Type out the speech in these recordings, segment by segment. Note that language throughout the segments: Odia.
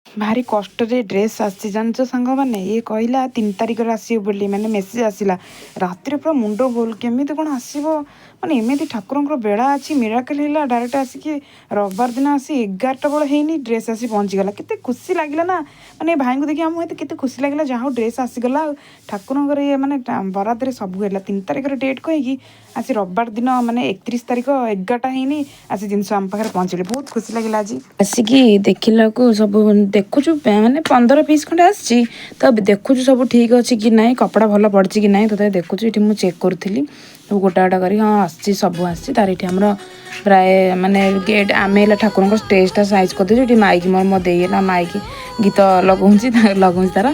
ଭାରି କଷ୍ଟରେ ଡ୍ରେସ୍ ଆସିଛି ଜାଣିଛ ସାଙ୍ଗମାନେ। ଇଏ କହିଲା 3 ତାରିଖରେ ଆସିବ ବୋଲି, ମାନେ ମେସେଜ୍ ଆସିଲା ରାତିରେ। ପୁରା ମୁଣ୍ଡ ଗୋଲ, କେମିତି କ'ଣ ଆସିବ? ମାନେ ଏମିତି ଠାକୁରଙ୍କର ବେଳା ଅଛି, ମିରାକଲ୍ ହେଲା। ଡାଇରେକ୍ଟ ଆସିକି ରବିବାର ଦିନ ଆସି 11ଟା ବେଳ ହେଇନି, ଡ୍ରେସ୍ ଆସି ପହଞ୍ଚିଗଲା। କେତେ ଖୁସି ଲାଗିଲା ନା, ମାନେ ଏ ଭାଇଙ୍କୁ ଦେଖି ଆମକୁ ଏତେ କେତେ ଖୁସି ଲାଗିଲା। ଯାହା ହଉ, ଡ୍ରେସ୍ ଆସିଗଲା। ଆଉ ଠାକୁରଙ୍କର ଇଏ ମାନେ ବରାଦରେ ସବୁ ହେଲା। 3 ତାରିଖରେ ଡେଟ୍ କହିକି ଆସି ରବିବାର ଦିନ, ମାନେ 31 ତାରିଖ 11ଟା ହେଇନି, ଆସି ଜିନିଷ ଆମ ପାଖରେ ପହଞ୍ଚିଲେ। ବହୁତ ଖୁସି ଲାଗିଲା ଆଜି। ଆସିକି ଦେଖିଲାକୁ ସବୁ ଦେଖୁଛୁ, ମାନେ 15 ପିସ୍ ଖଣ୍ଡେ ଆସିଛି ତ। ଦେଖୁଛୁ ସବୁ ଠିକ୍ ଅଛି କି ନାହିଁ, କପଡ଼ା ଭଲ ପଡ଼ିଛି କି ନାହିଁ, ତଥାପି ଦେଖୁଛୁ। ଏଠି ମୁଁ ଚେକ୍ କରୁଥିଲି ସବୁ ଗୋଟା ଗୋଟା କରି। ହଁ, ଆସିଛି, ସବୁ ଆସିଛି। ତାର ଏଠି ଆମର ପ୍ରାୟ ମାନେ ଗେଟ୍, ଆମେ ହେଲା ଠାକୁରଙ୍କ ଷ୍ଟେଜ୍ଟା ସାଇଜ୍ କରିଦେଇଛୁ। ଏଠି ମାଇକି ମୋର ମୋ ଦେଇ ହେଲା ମାଇକି ଗୀତ ଲଗାଉଛି, ଲଗାଉଛି ତାର।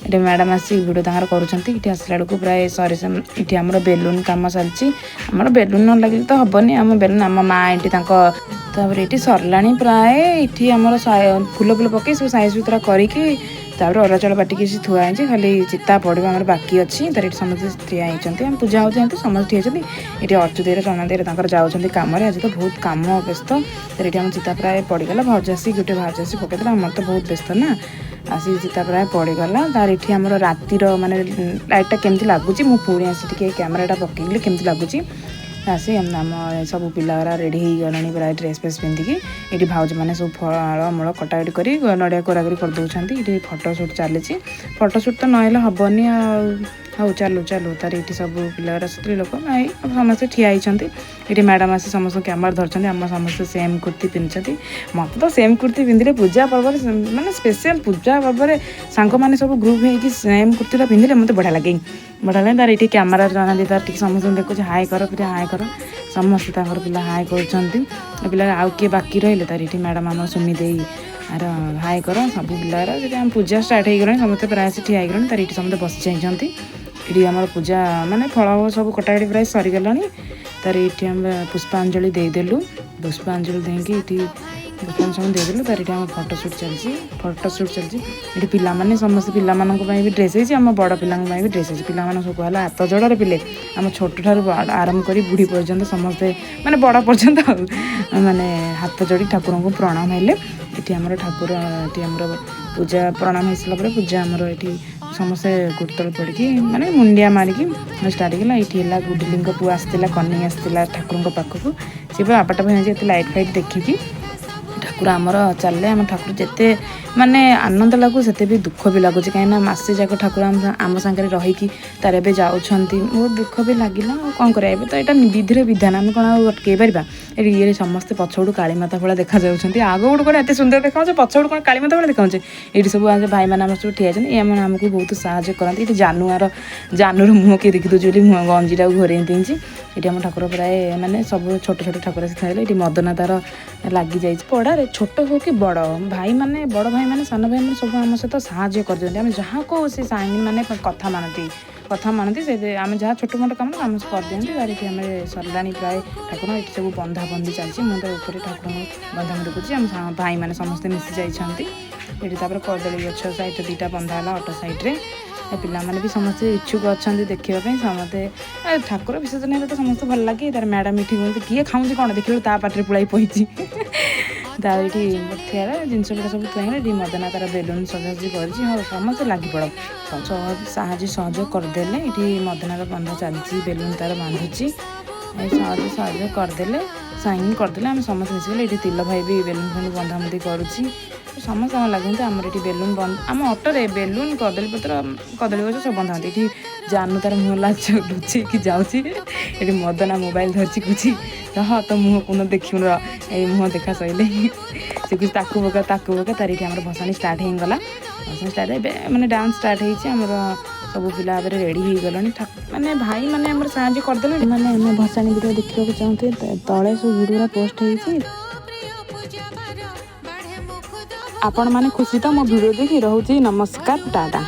ଏଠି ମ୍ୟାଡ଼ାମ୍ ଆସି ଭିଡ଼ିଓ ତାଙ୍କର କରୁଛନ୍ତି। ଏଠି ଆସିଲା ବେଳକୁ ପ୍ରାୟ ସରି। ଏଠି ଆମର ବେଲୁନ୍ କାମ ଚାଲିଛି। ଆମର ବେଲୁନ୍ ନ ଲାଗିଲେ ତ ହେବନି। ଆମ ବେଲୁନ୍ ଆମ ମା ଏଠି ତାଙ୍କ। ତାପରେ ଏଠି ସରିଲାଣି ପ୍ରାୟ। ଏଠି ଆମର ଫୁଲ ଫୁଲ ପକେଇ ସବୁ ସାଇଜ୍ ସୁତୁରା କରିକି, ତାପରେ ଅରୁଆ ଚାଉଳ ବାଟିକି ସେ ଥୁଆ ହେଇଛି। ଖାଲି ଚିତା ପଡ଼ିବ ଆମର ବାକି ଅଛି। ତାର ଏଠି ସମସ୍ତେ ଠିଆ ହେଇଛନ୍ତି। ଆମେ ପୂଜା ହେଉଛନ୍ତି, ସମସ୍ତେ ଠିଆ ହେଇଛନ୍ତି। ଏଠି ଅର୍ଜୁ ଦେଇର, ଚନ୍ଦନ ଦେଇର ତାଙ୍କର ଯାଉଛନ୍ତି କାମରେ। ଆଜି ତ ବହୁତ କାମ ବ୍ୟସ୍ତ। ତାର ଏଠି ଆମ ଚିତା ପ୍ରାୟ ପଡ଼ିଗଲା। ଭାଉଜ ଆସି, ଗୋଟେ ଭାଉଜ ଆସି ପକେଇଦେଲା। ଆମର ତ ବହୁତ ବ୍ୟସ୍ତ ନା। ଆସି ଚିତା ପ୍ରାୟ ପଡ଼ିଗଲା। ତାର ଏଠି ଆମର ରାତିର ମାନେ ଲାଇଟ୍ଟା କେମିତି ଲାଗୁଛି, ମୁଁ ପୁଣି ଆସି ଟିକେ କ୍ୟାମେରାଟା ପକେଇଲି, କେମିତି ଲାଗୁଛି। ଆସି ଆମ ସବୁ ପିଲାଗୁରା ରେଡ଼ି ହେଇଗଲେଣି ପ୍ରାୟ ଡ୍ରେସ୍ ଫ୍ରେସ୍ ପିନ୍ଧିକି। ଏଠି ଭାଉଜମାନେ ସବୁ ଫଳମୂଳ କଟାକଟି କରି, ନଡ଼ିଆ କୋରାକରି କରିଦେଉଛନ୍ତି। ଏଠି ଫଟୋ ସୁଟ୍ ଚାଲିଛି। ଫଟୋ ସୁଟ୍ ତ ନହେଲେ ହେବନି ଆଉ। ହଉ, ଚାଲୁ ଚାଲୁ। ତାର ଏଠି ସବୁ ପିଲାଗୁରା, ସ୍ତ୍ରୀ ଲୋକ, ଭାଇ ସମସ୍ତେ ଠିଆ ହେଇଛନ୍ତି। ଏଠି ମ୍ୟାଡ଼ାମ୍ ଆସି ସମସ୍ତଙ୍କୁ କ୍ୟାମେରା ଧରିଛନ୍ତି। ଆମ ସମସ୍ତେ ସେମ୍ କୁର୍ତ୍ତି ପିନ୍ଧିଛନ୍ତି। ମୋତେ ତ ସେମ୍ କୁର୍ତ୍ତି ପିନ୍ଧିଲେ ପୂଜା ପର୍ବରେ, ମାନେ ସ୍ପେଶିଆଲ୍ ପୂଜା ପର୍ବରେ ସାଙ୍ଗମାନେ ସବୁ ଗ୍ରୁପ୍ ହେଇକି ସେମ୍ କୁର୍ତ୍ତିଟା ପିନ୍ଧିଲେ ମୋତେ ବଢ଼ିଆ ଲାଗେ, ବଢ଼ିଆ ଲାଗେ। ତାର ଏଠି କ୍ୟାମେରା ଜଣାନ୍ତି, ତାର ଟିକେ ସମସ୍ତଙ୍କୁ ଦେଖୁଛି। ହାଏ କର ପିଲା, ହାଏ କର। ସମସ୍ତେ ତାଙ୍କର ପିଲା ହାଏ କରୁଛନ୍ତି। ପିଲା ଆଉ କିଏ ବାକି ରହିଲେ? ତାର ଏଠି ମ୍ୟାଡ଼ାମ୍ ଆମର ସୁମି ଦେଇ ଆର ହାଏ କର ସବୁ ପିଲାର। ସେଠି ଆମ ପୂଜା ଷ୍ଟାର୍ଟ ହେଇଗଲାଣି। ସମସ୍ତେ ପ୍ରାୟ ଆସି ଠିଆ ହେଇଗଲାଣି। ତାର ଏଠି ସମସ୍ତେ ବସି ଯାଇଛନ୍ତି। ଏଠି ଆମର ପୂଜା ମାନେ ଫଳ ସବୁ କଟାକଟି ପ୍ରାୟ ସରିଗଲାଣି। ତାର ଏଇଠି ଆମେ ପୁଷ୍ପାଞ୍ଜଳି ଦେଇଦେଲୁ। ପୁଷ୍ପାଞ୍ଜଳି ଦେଇକି ଏଠି ପୁଷ୍ପାଞ୍ଜଳି ଦେଇଦେଲୁ। ତାର ଏଠି ଆମ ଫଟୋ ସୁଟ୍ ଚାଲିଛି, ଫଟୋ ସୁଟ୍ ଚାଲିଛି। ଏଠି ପିଲାମାନେ ସମସ୍ତେ, ପିଲାମାନଙ୍କ ପାଇଁ ବି ଡ୍ରେସ୍ ହେଇଛି, ଆମ ବଡ଼ ପିଲାଙ୍କ ପାଇଁ ବି ଡ୍ରେସ୍ ହେଇଛି। ପିଲାମାନଙ୍କୁ ସବୁ ହେଲା ହାତ ଯୋଡ଼ରେ ପିଲେ। ଆମ ଛୋଟଠାରୁ ଆରମ୍ଭ କରି ବୁଢ଼ୀ ପର୍ଯ୍ୟନ୍ତ ସମସ୍ତେ, ମାନେ ବଡ଼ ପର୍ଯ୍ୟନ୍ତ ଆଉ ମାନେ ହାତ ଯୋଡ଼ି ଠାକୁରଙ୍କୁ ପ୍ରଣାମ ହେଲେ। ଏଠି ଆମର ଠାକୁର, ଏଠି ଆମର ପୂଜା ପ୍ରଣାମ ହେଇସାରିଲା ପରେ ପୂଜା ଆମର ଏଠି ସମସ୍ତେ ଗୋଡ଼ ତଳେ ପଡ଼ିକି, ମାନେ ମୁଣ୍ଡିଆ ମାରିକି ଷ୍ଟାର୍ଟ ହେଇଗଲା। ଏଇଠି ହେଲା ଗୁଡିଲିଙ୍କ ପୁଅ ଆସିଥିଲା, କନେଇ ଆସିଥିଲା ଠାକୁରଙ୍କ ପାଖକୁ। ସେ ପୁରା ଆବାଟା ଭାଇ ଏତେ ଲାଇଟ୍ ଫାଇଟ୍ ଦେଖିକି। ଠାକୁର ଆମର ଚାଲିଲେ। ଆମ ଠାକୁର ଯେତେ ମାନେ ଆନନ୍ଦ ଲାଗୁ, ସେତେ ବି ଦୁଃଖ ବି ଲାଗୁଛି। କାହିଁକିନା ମାସେ ଯାକ ଠାକୁର ଆମ ସାଙ୍ଗରେ ରହିକି ତାର ଏବେ ଯାଉଛନ୍ତି। ବହୁତ ଦୁଃଖ ବି ଲାଗିଲା। ଆଉ କ'ଣ କରିବା? ଏବେ ତ ଏଇଟା ବିଧିର ବିଧାନ, ଆମେ କ'ଣ ଆଉ ଅଟକେଇ ପାରିବା? ଏଠି ଇଏରେ ସମସ୍ତେ ପଛପଟୁ କାଳୀମାତା ଭଳିଆ ଦେଖାଯାଉଛନ୍ତି। ଆଗ ପଟୁ କ'ଣ ଏତେ ସୁନ୍ଦର ଦେଖାଯାଉଛି, ପଛପଟୁ କ'ଣ କାଳୀମାତା ଭଳିଆ ଦେଖାଯାଉଛି। ଏଇଠି ସବୁ ଭାଇମାନେ ଆମର ସବୁ ଠିଆ ହେଇଛନ୍ତି। ଏମାନେ ଆମକୁ ବହୁତ ସାହାଯ୍ୟ କରନ୍ତି। ଏଠି ଜାନୁଆର, ଜାନୁର ମୁହଁ କିଏ ଦେଖିଦେଉଛି ବୋଲି ମୁହଁ ଗଞ୍ଜିଟାକୁ ଘୋରେଇ ଦେଇଛି। ଏଠି ଆମ ଠାକୁର ପ୍ରାୟ ମାନେ ସବୁ ଛୋଟ ଛୋଟ ଠାକୁର ଆସି ଥାଇଲେ। ଏଠି ମଦନା ତାର ଲାଗିଯାଇଛି। ପଡ଼ାରେ ଛୋଟ ହଉ କି ବଡ଼, ଭାଇମାନେ, ବଡ଼ ଭାଇମାନେ, ସାନ ଭାଇମାନେ ସବୁ ଆମ ସହିତ ସାହାଯ୍ୟ କରିଦିଅନ୍ତି। ଆମେ ଯାହା କହୁ ସେ ମାନେ କଥା ମାନନ୍ତି, କଥା ମାନନ୍ତି। ସେ ଆମେ ଯାହା ଛୋଟ ମୋଟ କାମ ଆମ କରିଦିଅନ୍ତି। ତାର ଏଠି ଆମେ ସରିଲାଣି ପ୍ରାୟ। ଠାକୁର ଏଠି ସବୁ ବନ୍ଧା ବନ୍ଧି ଚାଲିଛି। ମୁଁ ତ ଉପରେ ଠାକୁରଙ୍କୁ ବନ୍ଧା ଦେଖୁଛି। ଆମ ଭାଇମାନେ ସମସ୍ତେ ମିଶି ଯାଇଛନ୍ତି ଏଠି। ତାପରେ କଦଳୀ ଗଛ ସାଇଡ଼୍ରେ ଦୁଇଟା ବନ୍ଧା ହେଲା, ଅଟୋ ସାଇଡ଼୍ରେ। ପିଲାମାନେ ବି ସମସ୍ତେ ଇଚ୍ଛୁକ ଅଛନ୍ତି ଦେଖିବା ପାଇଁ। ସମସ୍ତେ ଠାକୁର ବିସର୍ଜନ ହେଲେ ତ ସମସ୍ତେ ଭଲ ଲାଗେ। ତାର ମ୍ୟାଡ଼ାମ୍ ଏଠି କୁହନ୍ତି, କିଏ ଖାଉଛି କ'ଣ ଦେଖିଲେ ତା ପାଟିରେ ପୁଳାଇ ପଇଛି। ତାର ଏଇଠି ଥିଆରେ ଜିନିଷ ଗୁଡ଼ା ସବୁ ଥୁଆ ହେଇଗଲା। ଏଠି ମଦନା ତାର ବେଲୁନ୍ ସଜାସଜି କରିଛି। ହଉ, ସମସ୍ତେ ଲାଗିପଡ଼, ସାହାଯ୍ୟ ସହଯୋଗ କରିଦେଲେ। ଏଠି ମଦନାର ବନ୍ଧା ଚାଲିଛି, ବେଲୁନ୍ ତାର ବାନ୍ଧୁଛି। ସାହାଯ୍ୟ ସହଯୋଗ କରିଦେଲେ, ସାଇନ୍ କରିଦେଲେ, ଆମେ ସମସ୍ତେ ମିଶିଗଲେ। ଏଠି ତିଲ ଭାଇ ବି ବେଲୁନ୍ ଫେଲୁନ୍ ବନ୍ଧାବନ୍ଧି କରୁଛି। ସମସ୍ତେ ଆମର ଲାଗନ୍ତି। ଆମର ଏଠି ବେଲୁନ୍ ବନ୍ଧ, ଆମ ଅଟୋରେ ବେଲୁନ୍, କଦଳୀପତ୍ର, କଦଳୀ ଗଛ ସବୁ ବନ୍ଧା ହୁଅନ୍ତି। ଏଠି ଜାନୁ ତାର ମୁହଁ ଲାଜ ଲୁଚେଇକି ଯାଉଛି। ଏଠି ମଦନା ମୋବାଇଲ ଧରିଛି, କହୁଛି, ରହ, ତୋ ମୁହଁ କୋଉଦିନ ଦେଖିବୁ ର। ଏଇ ମୁହଁ ଦେଖା ସଇଲେ ସେ କହୁଛି, ତାକୁ ପକା, ତାକୁ ପକା। ତାର ଏଠି ଆମର ଭସାଣି ଷ୍ଟାର୍ଟ ହେଇଗଲା। ଭସାଣି ଷ୍ଟାର୍ଟ, ଏବେ ମାନେ ଡାନ୍ସ ଷ୍ଟାର୍ଟ ହେଇଛି। ଆମର ସବୁ ପିଲା ଏବେ ରେଡ଼ି ହେଇଗଲେଣି। ମାନେ ଭାଇମାନେ ଆମର ସାହାଯ୍ୟ କରିଦେଲେ। ମାନେ ଆମେ ଭସାଣି ଭିଡ଼ିଓ ଦେଖିବାକୁ ଚାହୁଁଥିବେ, ତଳେ ସବୁ ଭିଡ଼ିଓ ପୋଷ୍ଟ ହେଇଛି। ଆପଣମାନେ ଖୁସି ତ ମୋ ଭିଡ଼ିଓ ଦେଖି? ରହୁଛି, ନମସ୍କାର, ଟାଟା।